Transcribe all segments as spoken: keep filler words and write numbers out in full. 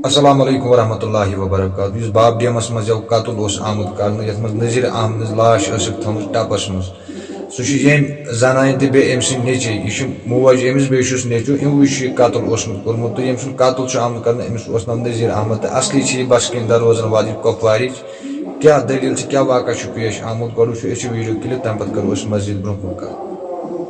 السلام علیکم ورحمۃ اللہ وبرکاتہ۔ یُس باب ڈیمس منٛز یہِ قتل اوس آمُت کرنہٕ، یتھ منٛز نذیر احمدٕنۍ لاش ٲسٕکھ تھٲومٕژ ٹپس منٛز، سُہ چھُ ییٚمہِ زنانہِ تہٕ بیٚیہِ أمۍ سٕنٛدۍ نیٚچوۍ۔ یہِ چھُ موج أمِس، بیٚیہِ چھُس نیٚچوٗ، یِموٕے چھُ یہِ قتل اوسمُت کوٚرمُت تہٕ ییٚمۍ سُنٛد قتل چھُ آمُت کرنہٕ، أمِس اوس ناو نذیر احمد تہٕ اصلی چھِ یہِ بسکیٖن دروازن واجہِ کۄپوارِچ۔ کیٛاہ دٔلیٖل چھِ، کیٛاہ واقعہ چھُ پیش آمُت، گۄڈٕ وٕچھو أسۍ یہِ ویٖڈیو کلپ، تَمہِ پتہٕ کرو أسۍ مزید برٛونٛہہ کُن کتھ۔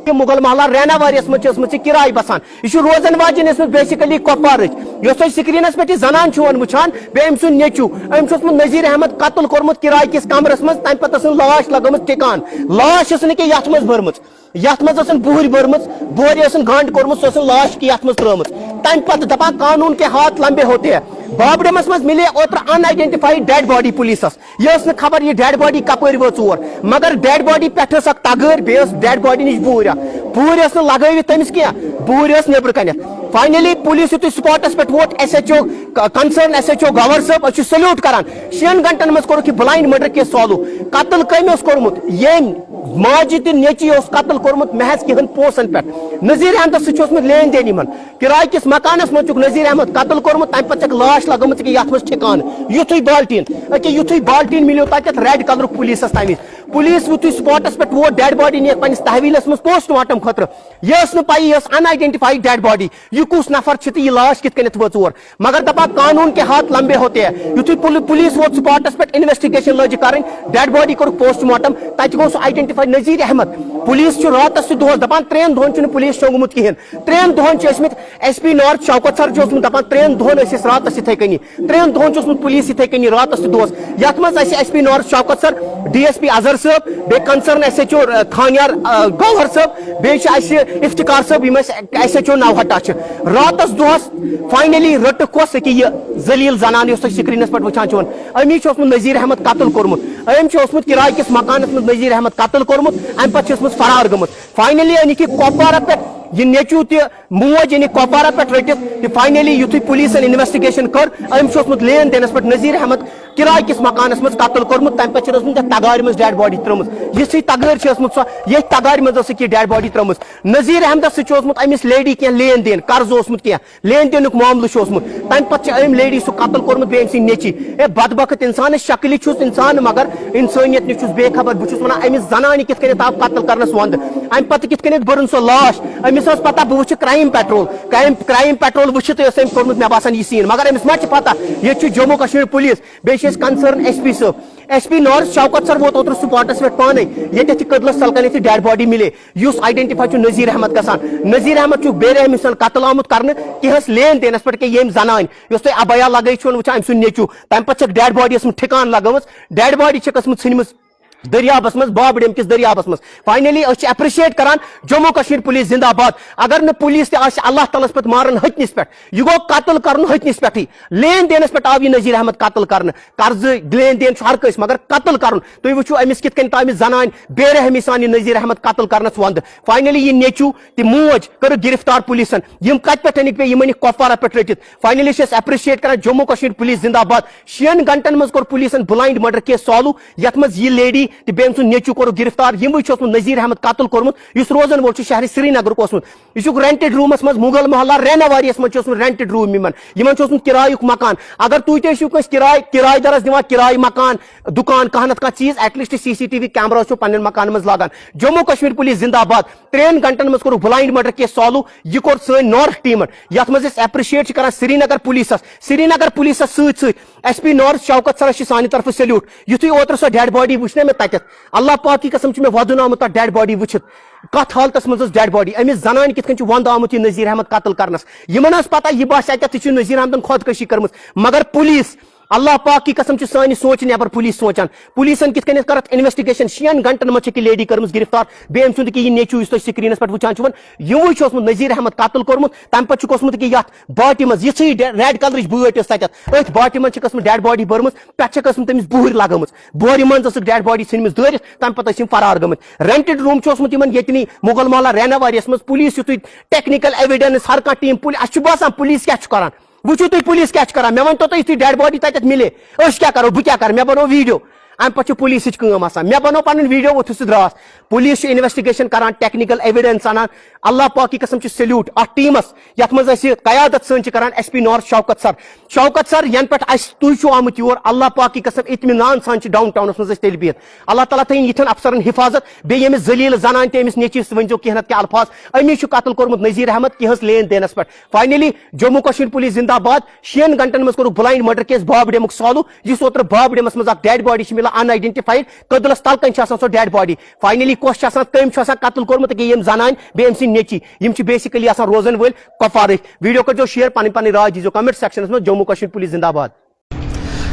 یہِ مُغل محلہ ریناواری یَس منٛز چھِ ٲسمٕژ یہِ کِراے بسان۔ یہِ چھُ روزن واجٮ۪ن ٲسمٕژ basically کۄپوارٕچ۔ یۄس تۄہہِ screen-س پٮ۪ٹھ یہِ زنان چھُون وٕچھان، بیٚیہِ أمۍ سُنٛد نیٚچوٗ، أمۍ چھُ اوسمُت نذیر احمد قتل کوٚرمُت کِراے کِس کمرس منٛز، تَمہِ پتہٕ ٲسٕن لاش لگٲمٕژ ٹھِکان۔ لاش ٲسٕن ییٚکیٛاہ یتھ منٛز بٔرمٕژ، یتھ منٛز ٲسٕن بُہٕرۍ بٔرمٕژ، بورِ ٲسٕن گنٛڈ کوٚرمُت، سۄ ٲسٕن لاش کہِ یتھ منٛز ترٲومٕژ۔ تَمہِ پتہٕ دپان قانوٗن کے ہاتھ لمبے ہوتے ہیں۔ بابڑمس منٛز مِلے اوترٕ unidentified dead body پُلیٖسس۔ یہِ ٲس نہٕ خبر یہِ dead body کپٲرۍ وٲژ اور، مگر dead body پٮ۪ٹھ ٲس اکھ تگٲرۍ، بیٚیہِ ٲس dead body نِش بوٗرۍ اکھ۔ بوٗرۍ ٲس نہٕ لگٲوِتھ تٔمِس کینٛہہ، بوٗرۍ ٲس نیٚبرٕ کنٮ۪تھ۔ Finally پُلیٖس یُتھُے spot-س پٮ۪ٹھ ووت، S H O، concern S H O گوہر صٲب، أسۍ چھِ salute کران۔ شٮ۪ن گھنٹن منٛز کوٚرُکھ یہِ blind murder case solve۔ قتل کٔمۍ اوس کوٚرمُت؟ ییٚمۍ ماجہِ تہٕ نیٚچی اوس قتل کوٚرمُت محض کینٛہن پونٛسن پٮ۪ٹھ۔ نذیر احمدس سۭتۍ چھُ اوسمُت لین دین یِمن۔ کِراے کِس مکانس منٛز چھُکھ نذیر احمد قتل کوٚرمُت، تَمہِ پتہٕ چھَکھ لاش لگٲمٕژ أکیٛاہ یتھ منٛز ٹھِکانہٕ۔ یُتھُے بالٹیٖن، أکیٛاہ یُتھُے بالٹیٖن مِلیو تَتٮ۪تھ red colour-ُک پُلیٖسَس تَمہِ وِزِ۔ پُلیٖس یُتھُے spot-س پٮ۪ٹھ ووت، dead body نِیَکھ پنٛنِس تحویٖلَس منٛز post mortem خٲطرٕ۔ یہِ ٲس نہٕ پَیی، یہِ ٲس unidentified dead body۔ یہِ کُس نفر چھُ تہٕ یہِ لاش کِتھ کٔنٮ۪تھ وٲژ اور؟ مگر دَپان قانوٗن کے ہاتھ لمبے ہوتے ہیں۔ یُتھُے پُل-، پُلیٖس ووت spot-س پٮ۪ٹھ، investigation لٲجِکھ کَرٕنۍ، dead body کوٚرُکھ post mortem، تَتہِ گوٚو سُہ identify نذیر احمد۔ پُلیٖس چھُ راتَس تہِ دۄہَس دَپان، ترٛٮ۪ن دۄہَن چھُنہٕ پُلیٖس شۄنٛگمُت کِہیٖنۍ۔ ترٛٮ۪ن دۄہَن چھِ ٲسۍمٕتۍ S P North شوکت سر چھُ اوسمُت دَپان، ترٛٮ۪ن دۄہَن ٲسۍ أسۍ راتَس یِتھَے کٔنی۔ ترٛٮ۪ن دۄہَن چھُ اوسمُت پُلیٖس یِتھَے کٔنی راتَس تہٕ دۄہَس۔ یَتھ منٛز اَسہِ S P North شوکت سر، D S P اظہر صٲب، بیٚیہِ concern S H O، آ، خانیار، آ، گوہر صٲب، بیٚیہِ چھِ اَسہِ افتخار صٲب، یِم اَسہِ S H O نوہٹا چھِ۔ راتَس دۄہَس finally رٔٹٕکھ کۄس أکیٛاہ یہِ ذلیٖل زنان یۄس تُہۍ screen-س پٮ۪ٹھ وٕچھان چھِو۔ أمی چھُ اوسمُت نذیر احمد قتل کوٚرمُت۔ أمۍ چھُ اوسمُت کِراے کِس مکانَس منٛز نذیر احمد قتل کوٚرمُت، اَمہِ پَتہٕ چھُ اوسمُت فرار گوٚمُت۔ Finally أنِکھ یہِ کۄپوارہ پٮ۪ٹھ، یہِ نیٚچوٗ تہِ موج أنِکھ کۄپوارہ پٮ۪ٹھ رٔٹِتھ۔ تہٕ finally یُتھُے پُلیٖسَن investigation کٔر، أمۍ چھُ اوسمُت لین دینَس پٮ۪ٹھ نذیر احمد کِراے کِس مکانَس منٛز قتل کوٚرمُت۔ تَمہِ پَتہٕ چھُ اوسمُت یَتھ تَگارِ منٛز dead body ترٛٲومٕژ۔ یِژھٕے تَگٲرۍ چھِ ٲسمٕژ سۄ، ییٚتھۍ تَگارِ منٛز ٲسٕکھ یہِ dead body ترٛٲومٕژ۔ نذیر احمدَس سۭتۍ چھُ اوسمُت أمِس lady کینٛہہ لین دین، قرضہٕ اوسمُت کینٛہہ، لین دینُک معاملہٕ چھُ اوسمُت۔ تَمہِ پَتہٕ چھِ أمۍ lady سُہ قتل کوٚرمُت، بیٚیہِ أمۍ سٕنٛدۍ نیٚچی۔ اے بدبخت اِنسانَس، شکلہِ چھُس اِنسان، مگر اِنسٲنیت نِش چھُس بے خبر۔ بہٕ چھُس وَنان، أمِس زنانہِ کِتھ کٔنٮ۪تھ آو قتل کرنَس وَندٕ؟ اَمہِ پَتہٕ کِتھ کٔنٮ۪تھ بٔرٕن سۄ لاش؟ أمِس ٲس پَتہ، بہٕ وٕچھِ crime patrol۔ Crime، crime patrol وٕچھِتھ ٲس أمۍ کوٚرمُت، مےٚ باسان، یہِ scene۔ مگر أمِس ما چھِ پَتہ، ییٚتہِ چھُ جموں کشمیر پُلیٖس، بیٚیہِ چھِ أسۍ concern S P صٲب۔ S P North شوکت سر ووت اوترٕ spot-س پٮ۪ٹھ پانَے، ییٚتٮ۪تھ یہِ کٔدلَس تَل کَنٮ۪تھ یہِ dead body مِلے، یُس identify چھُ نذیر احمد گژھان۔ نذیر احمد چھُ بے رحمی سان قتل آمُت کرنہٕ کِہَس لین دینَس پٮ۪ٹھ، کہِ ییٚمۍ زنانہِ، یۄس تۄہہِ عبایا لگٲیِتھ چھُو وٕچھان، أمۍ سُنٛد نیٚچوٗ۔ تَمہِ پَتہٕ چھَکھ dead body ٲسمٕژ ٹھِکان لگٲومٕژ، dead body چھَکھ ٲسمٕژ ژھٕنمٕژ دٔریابَس منٛز، بابڑیم کِس دٔریابَس منٛز۔ Finally أسۍ چھِ appreciate کران جموں کشمیر پُلیٖس زِندہ باد۔ اگر نہٕ پُلیٖس تہِ آسہِ اللہ تعالیٰ ہَس پٮ۪ٹھ ماران ہتنِس پٮ۪ٹھ، یہِ گوٚو قتل کرُن ہتنِس پٮ۪ٹھٕے۔ لین دینَس پٮ۪ٹھ آو یہِ نذیر احمد قتل کرنہٕ۔ قرضہٕ لین دین چھُ ہر کٲنٛسہِ، مگر قتل کرُن، تُہۍ وٕچھِو أمِس کِتھ کٔنۍ ترٛاو أمِس زنانہِ بے رحمی سان یہِ نذیر احمد قتل کرنَس وَندٕ۔ Finally یہِ نیٚچوٗ تہٕ موج کٔرٕکھ گرفتار پُلیٖسَن۔ یِم کَتہِ پٮ۪ٹھ أنِکھ بیٚیہِ؟ یِم أنِکھ کۄپوارہ پٮ۪ٹھ رٔٹِتھ۔ Finally چھِ أسۍ appreciate کران جموں کشمیر پُلیٖس زِندہ باد۔ شٮ۪ن گھنٹَن منٛز کوٚر پُلیٖسَن blind murder case solve، یَتھ منٛز یہِ lady تہٕ بیٚیہِ أمۍ سُنٛد نیٚچوٗ کوٚرُکھ گرفتار۔ یِموٕے چھُ اوسمُت نذیر احمد قتل کوٚرمُت، یُس روزَن وول چھُ شہرِ سرینگرُک اوسمُت۔ یہِ چھُکھ rented room-س منٛز، مُغل محلہ ریناواریَس منٛز چھُ اوسمُت rented room یِمَن۔ یِمَن چھُ اوسمُت کِرایُک مکان۔ اگر تُہۍ تہِ ٲسِو کٲنٛسہِ کِراے، کِرایہِ دَرَس دِوان کِرایہِ مکان، دُکان، کانٛہہ نَتہٕ کانٛہہ چیٖز، at least C C T V cameras چھِو پنٛنٮ۪ن مکانَن منٛز لاگان۔ جموں کشمیر پُلیٖس زِندہ باد۔ ترٛٮ۪ن گھنٹَن منٛز کوٚرُکھ blind murder case solve۔ یہِ کوٚر سٲنۍ North team-ن، یَتھ منٛز أسۍ appreciate چھِ کران سرینگر پُلیٖسَس، سرینگر پُلیٖسَس سۭتۍ سۭتۍ S P North شوکت سرَس چھِ سانہِ طرفہٕ salute۔ یُتھُے اوترٕ سۄ dead body وٕچھ نہ مےٚ تَتٮ۪تھ، اللہ پاک کی قسم چھُ مےٚ وۄدُن آمُت تَتھ dead body وٕچھِتھ۔ کتھ حالتس منٛز ٲس dead body؟ أمِس زنانہِ کِتھ کٔنۍ چھُ وندٕ آمُت یہِ نذیر احمد قتل کرنس؟ یِمن ٲس پتہ یہِ باسہِ اتٮ۪تھ تہِ چھِ نذیر احمدن خودکشی کٔرمٕژ، مگر پُلیٖس، اللہ پاک کی قسم، چھِ سانہِ سونچہِ نٮ۪بر پُلیٖس سونچان۔ پُلیٖسن کِتھ کٔنٮ۪تھ کٔر اتھ investigation؟ شٮ۪ن گھنٹن منٛز چھِ یہِ lady کٔرمٕژ گرفتار، بیٚیہِ أمۍ سُنٛد کہِ یہِ نیٚچوٗ یُس تۄہہِ screen-س پٮ۪ٹھ وٕچھان چھِو، یِموٕے چھُ اوسمُت نذیر احمد قتل کوٚرمُت۔ تمہِ پتہٕ چھُکھ اوسمُت کہِ یتھ باٹہِ منٛز یِژھٕے ڈ-، red colour-ٕچ بٲٹۍ ٲس تتٮ۪تھ، أتھۍ باٹہِ منٛز چھِکھ ٲسمٕژ dead body بٔرمٕژ، پٮ۪ٹھٕ چھَکھ ٲسمٕژ تٔمِس بُہٕرۍ لگٲمٕژ۔ بورِ منٛز ٲسٕکھ dead body ژھٕنمٕژ دٲرِتھ، تَمہِ پَتہٕ ٲسۍ یِم فرار گٔمٕتۍ۔ Rented room چھُ اوسمُت یِمَن ییٚتنٕے مُغل محلہ ریناواریَس منٛز۔ پُلیٖس یُتھُے technical evidence، ہر کانٛہہ team پُلہِ-، اَسہِ چھُ باسان پُلیٖس کیٛاہ چھُ کَران۔ وٕچھِو تُہۍ پُلیٖس کیٛاہ چھُ کَران۔ مےٚ ؤنۍ تو تُہۍ، یُتھُے dead body تَتٮ۪تھ مِلے، أسۍ کیٛاہ کَرو؟ بہٕ کیٛاہ کَرٕ؟ مےٚ بَنوو video۔ امہِ پتہٕ چھِ پولیسٕچ کٲم آسان۔ مےٚ بنوو پنٕنۍ ویڈیو، ووٚتھُس تہٕ درٛاس۔ پولیس چھِ انویسٹیگیشن کران، ٹیکنیکل ایویڈنس انان۔ اللہ پاک کی قسم چھِ سلیوٹ اتھ ٹیمس، یتھ منٛز اسہِ قیادت سٲنۍ چھِ کران ایس پی نارتھ شوکت سر۔ شوکت سر، ینہٕ پٮ۪ٹھ اسہِ تُہۍ چھِو آمٕتۍ یور، اللہ پاک کی قسم اطمینان سان چھِ ڈاؤن ٹاؤنس منٛز أسۍ تیٚلہِ بِہِتھ۔ اللہ تعالیٰ تھٲیِن یِتھٮ۪ن افسرن حفاظت۔ بیٚیہِ ییٚمِس ذلیل زنانہِ تہِ، أمِس نیٚچوِس ؤنۍزیو کینٛہہ نتہٕ کینٛہہ الفاظ۔ أمی چھُ قتل کوٚرمُت نذیر احمد کینٛہہ لیٖن دینس پٮ۪ٹھ۔ فاینلی جموں کشمیر پولیس زندہ باد۔ شیٚن گھنٹن منٛز کوٚرُکھ بلائنڈ مرڈر کیس باب ڈیمُک سالو، یُس اوترٕ باب ڈیمس منٛز اکھ ڈیڈ باڈی چھِ مِلان، ان آئیڈینٹیفائیڈ۔ کٔدلس تل کَنہِ چھِ آسان سۄ ڈیڈ باڈی؟ فاینلی کۄس چھِ آسان؟ تٔمۍ چھُ آسان قتل کوٚرمُت، أکیاہ ییٚمۍ زنانہِ، بیٚیہِ أمۍ سٕنٛدۍ نیٚچی۔ یِم چھِ بیسیکلی آسان روزن وٲلۍ کۄپوارٕکۍ۔ ویڈیو کٔرۍزیو شیئر، پنٕنۍ پنٕنۍ راے دیٖزیو کمنٹ سیکشنس منٛز۔ جموں کشمیر پولیس زندہ باد۔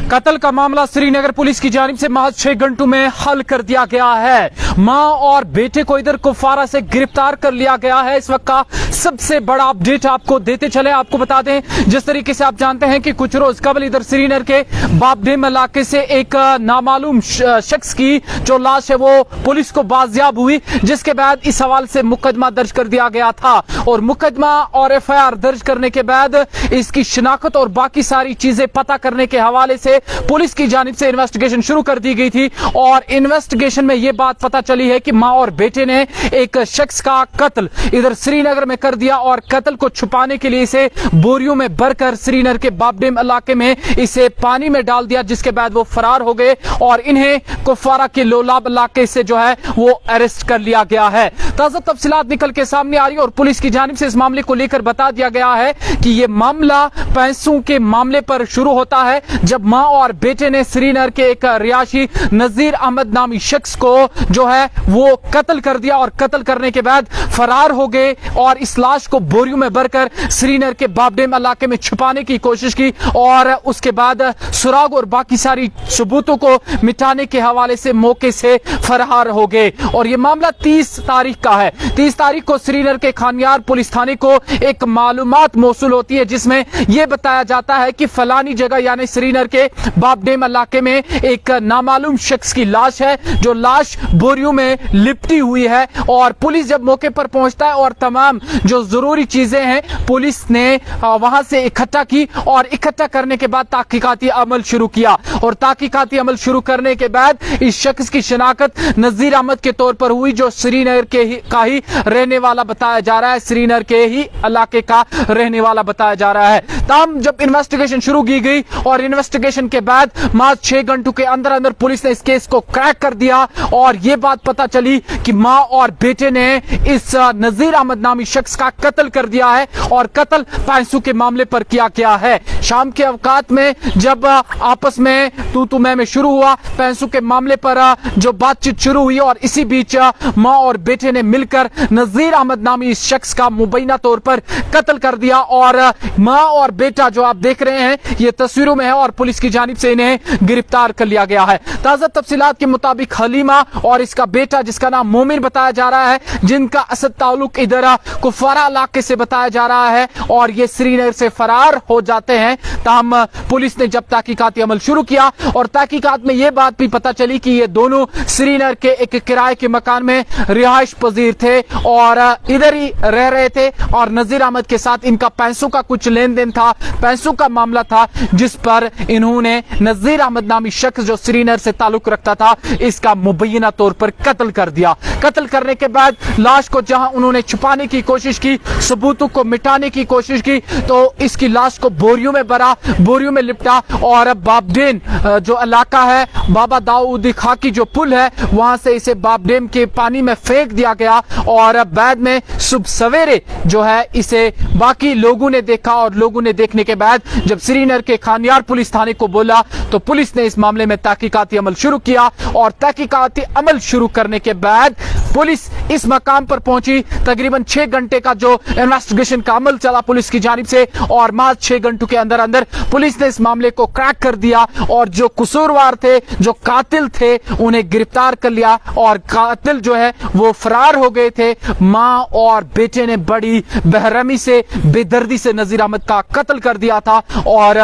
قتل کا معاملہ سری نگر پولیس کی جانب سے محض چھ گھنٹوں میں حل کر دیا گیا ہے۔ ماں اور بیٹے کو ادھر کپوارہ سے گرفتار کر لیا گیا ہے۔ اس وقت کا سب سے بڑا اپڈیٹ آپ کو دیتے چلے۔ آپ کو بتا دیں، جس طریقے سے آپ جانتے ہیں کہ کچھ روز قبل ادھر سری نگر کے باب ڈیم علاقے سے ایک نامعلوم ش- شخص کی جو لاش ہے وہ پولیس کو بازیاب ہوئی، جس کے بعد اس حوالے سے مقدمہ درج کر دیا گیا تھا اور مقدمہ اور ایف آئی آر درج کرنے کے بعد اس کی شناخت اور باقی ساری چیزیں پتہ کرنے کے حوالے سے پولیس کی جانب سے انویسٹیگیشن شروع کر دی گئی تھی اور انویسٹیگیشن میں یہ بات پتہ چلی ہے کہ ماں اور بیٹے نے ایک شخص کا قتل ادھر سری نگر میں کر دیا اور قتل کو چھپانے کے لیے اسے بوریوں میں بھر کر سری نگر کے باب ڈیم علاقے میں اسے پانی میں ڈال دیا، جس کے بعد وہ فرار ہو گئے اور انہیں کپوارہ کے لولاب علاقے سے جو ہے وہ اریسٹ کر لیا گیا ہے۔ تازہ تفصیلات نکل کے سامنے آ رہی ہے اور پولیس کی جانب سے اس معاملے کو لیکر بتا دیا گیا ہے کہ یہ معاملہ پیسوں کے معاملے پر شروع ہوتا ہے، جب ماں اور بیٹے نے سری نگر کے ایک رہائشی نذیر احمد نامی شخص کو جو ہے وہ قتل کر دیا اور قتل کرنے کے بعد فرار ہو گئے اور اس لاش کو بوریوں میں بھر کر سری نگر کے باب ڈیم علاقے میں چھپانے کی کوشش کی اور اس کے بعد سراغ اور باقی ساری ثبوتوں کو مٹانے کے حوالے سے موقع سے فرار ہو گئے اور یہ معاملہ تیس تاریخ کا ہے۔ تیس تاریخ کو سری نگر کے خانیار پولیس تھانے کو ایک معلومات موصول ہوتی ہے، جس میں یہ بتایا جاتا ہے کہ فلانی جگہ یعنی سری نگر کے باب ڈیم علاقے میں ایک نامعلوم شخص کی لاش ہے، جو لاش بوریوں میں لپٹی ہوئی ہے اور پولیس جب موقع پر پہنچتا ہے اور تمام جو ضروری چیزیں ہیں پولیس نے وہاں سے اکٹھا کی اور اکٹھا کرنے کے بعد تحقیقاتی عمل شروع کیا اور تحقیقاتی عمل شروع کرنے کے بعد اس شخص کی شناخت نذیر احمد کے طور پر ہوئی، جو سری نگر کے ہی کا ہی رہنے والا بتایا جا رہا ہے، سری نگر کے ہی علاقے کا رہنے والا بتایا جا رہا ہے۔ تاہم جب انویسٹیگیشن شروع کی گئی اور انویسٹیگیشن کے بعد مارچ چھ گھنٹوں کے اندر اندر پولیس نے اس کیس کو کریک کر دیا اور یہ بات پتہ چلی کہ ماں اور بیٹے نے اس نذیر احمد نامی شخص کا قتل کر دیا ہے اور قتل پیسوں کے معاملے پر کیا گیا ہے۔ شام کے اوقات میں جب آپس میں تو تو میں میں شروع ہوا، پیسوں کے معاملے پر جو بات چیت شروع ہوئی اور اسی بیچ ماں اور بیٹے نے مل کر نذیر احمد نامی اس شخص کا مبینہ طور پر قتل کر دیا اور ماں اور بیٹا جو آپ دیکھ رہے ہیں یہ تصویروں میں ہے اور پولیس کی جانب سے انہیں گرفتار کر لیا گیا ہے۔ تازہ تفصیلات کے مطابق حلیمہ اور اس کا بیٹا جس کا نام مومن بتایا جا رہا ہے، جن کا اصل تعلق ادھر کپوارہ علاقے سے بتایا جا رہا ہے اور یہ سری نگر سے فرار ہو جاتے ہیں۔ تاہم پولیس نے جب تحقیقاتی عمل شروع کیا اور تحقیقات میں یہ بات بھی پتہ چلی کہ یہ دونوں سری نگر کے ایک کرائے کے مکان میں رہائش پذیر تھے اور ادھر ہی رہ رہے تھے اور نذیر احمد کے ساتھ ان کا پیسوں کا کچھ لین دین تھا، پیسوں کا معاملہ تھا، جس پر انہوں نے نذیر احمد نامی شخص جو سری نگر سے تعلق رکھتا تھا اس کا مبینہ طور پر قتل کر دیا۔ قتل کرنے کے بعد لاش کو جہاں انہوں نے چھپانے کی کوشش کی، ثبوتوں کو مٹانے کی کوشش کی تو اس کی لاش کو بوریوں میں بھرا، بوریوں میں لپٹا اور بابڈین جو علاقہ ہے بابا داؤد خاکی جو پل ہے وہاں سے اسے بابڈیم کے پانی میں پھینک دیا گیا اور بعد میں صبح سویرے جو ہے اسے باقی لوگوں نے دیکھا اور لوگوں نے دیکھنے کے بعد جب سری نگر کے خانیار پولیس تھانے کو بولا تو پولیس نے اس معاملے میں تحقیقاتی عمل شروع کیا اور تحقیقاتی عمل شروع کرنے کے بعد پولیس اس مقام پر پہنچی۔ تقریباً چھ گھنٹے کا جو انویسٹیگیشن کا عمل چلا پولیس کی جانب سے اور محض چھ گھنٹوں کے اندر اندر پولیس نے اس معاملے کو کریک کر دیا اور جو قصوروار تھے، جو قاتل تھے، انہیں گرفتار کر لیا اور قاتل جو ہے وہ فرار ہو گئے تھے۔ ماں اور بیٹے نے بڑی بہرمی سے، بے دردی سے نذیر احمد کا قتل کر دیا تھا اور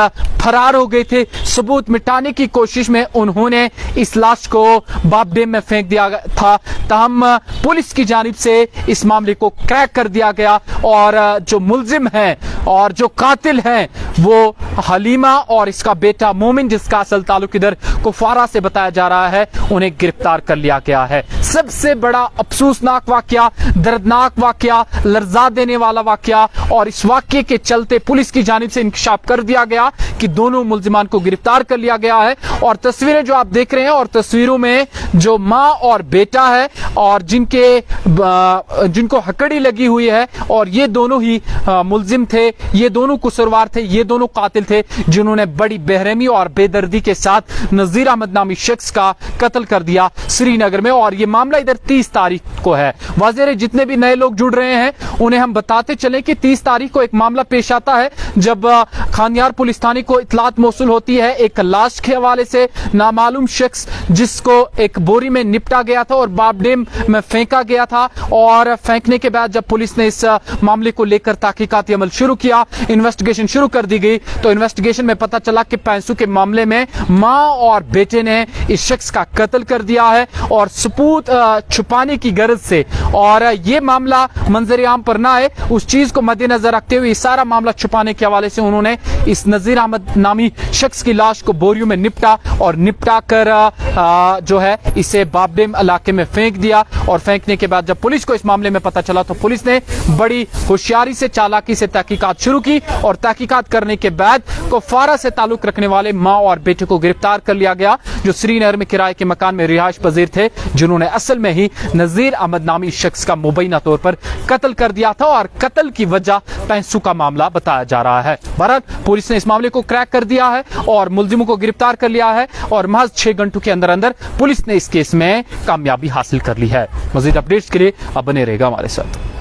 فرار ہو گئے تھے۔ ثبوت مٹانے کی کوشش میں انہوں نے اس لاش کو باب ڈیم میں پھینک دیا تھا۔ تاہم پولیس کی جانب سے اس معاملے کو کریک کر دیا گیا اور جو ملزم ہیں और जो कातिल हैं वो हलीमा और इसका बेटा मोमिन, जिसका असल ताल्लुक इधर कुफवारा से बताया जा रहा है, उन्हें गिरफ्तार कर लिया गया है। सबसे बड़ा अफसोसनाक वाकया, दर्दनाक वाकया, लर्जा देने वाला वाकया, और इस वाकये के चलते पुलिस की जानिब से इंकशाफ कर दिया गया कि दोनों मुलजिमान को गिरफ्तार कर लिया गया है। और तस्वीरें जो आप देख रहे हैं, और तस्वीरों में जो माँ और बेटा है और जिनके, अ, जिनको हकड़ी लगी हुई है, और ये दोनों ही, अ, मुलजिम थे, ये दोनों कसूरवार थे, ये दोनों कातिल थे, जिन्होंने बड़ी बेरहमी और बेदर्दी के साथ नजीर अहमद नामी शख्स का कत्ल कर दिया श्रीनगर में। और ये मामला इधर तीस तारीख को है। वाज़ेह रहे, जितने भी नए लोग जुड़ रहे हैं, उन्हें हम बताते चलें कि तीस तारीख को एक मामला पेश आता है, जब, अ, खानियार पुलिस थाने को इतलात मौसूल होती है एक लाश के हवाले से। नामालूम शख्स, जिसको एक बोरी में निपटा गया था और बाबडेम में फेंका गया था, और फेंकने के बाद जब पुलिस ने इस, अ, मामले को लेकर तहकीकाती अमल शुरू किया, इन्वेस्टिगेशन शुरू कर दी गई, तो इन्वेस्टिगेशन में पता चला कि पैंसू के मामले में माँ और बेटे ने इस शख्स का कत्ल कर दिया है और सबूत, अ, छुपाने की गरज से, और ये मामला मंजर आम पर ना आए, उस चीज को मद्देनजर रखते हुए ये सारा मामला छुपाने के हवाले से उन्होंने इस नजीर अहमद नामी शख्स की लाश को बोरियों में निपटा और निपटा कर, अ, अ, जो है, इसे बाबडेम इलाके में फेंक दिया। और फेंकने के बाद जब पुलिस को इस मामले में पता चला, तो पुलिस ने बड़ी होशियारी से, चालाकी से तहकीकात शुरू की और तहकीकात करने के बाद कुफवारा से ताल्लुक रखने वाले माँ और बेटे को गिरफ्तार कर लिया गया, जो श्रीनगर में किराए के मकान में रिहाइश पजीर थे, जिन्होंने असल में ही नजीर अहमद नामी शख्स का मुबैना तौर पर कत्ल कर दिया था और कत्ल की वजह पैंसू का मामला बताया जा रहा है। बहरहाल, पुलिस ने इस मामले को क्रैक कर दिया है और मुलजिमों को गिरफ्तार कर लिया है और महज छह घंटों के अंदर अंदर पुलिस ने इस केस में कामयाबी हासिल कर ली है। मजीद अपडेट्स के लिए आप बने रहेगा हमारे साथ।